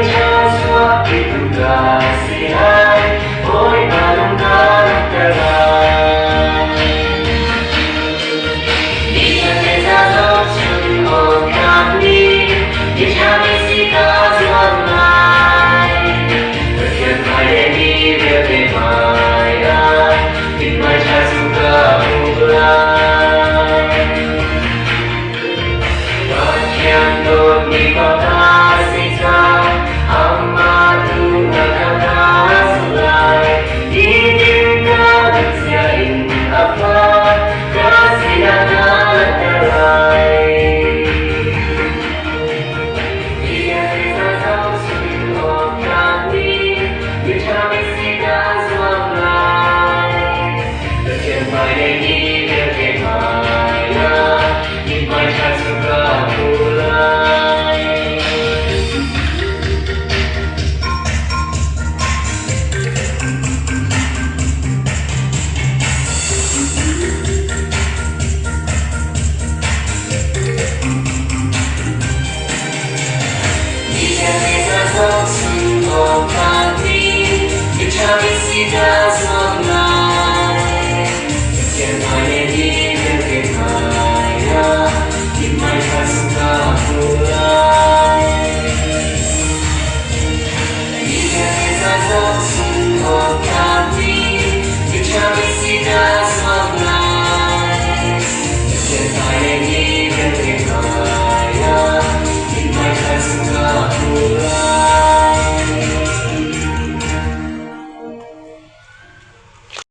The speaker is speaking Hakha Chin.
Hmaiṭha chuah i ka si lai, Bawipa lung ka lawmhter lai. Mi vialte ca zohchun awk tlakmi, miṭha mi si kaa zuam lai. Pathian hmai le mi vialte hmaiah mithmai ṭha cu ka hmu lai. Pathian dawtmi fapa si cang, amah duhnak kha ka zulh lai. Nitin ka nunzia in a fa ka sinah ka langhter lai. Mi vialte ca zohchun awk tlakmi, miṭha mi si kaa zuam lai. Pathian hmai le mi vialte hmaiah mithmai ṭha cu ka hmu lai. Mi vialte ca zohchun awk tlakmi, miṭha mi si kaa.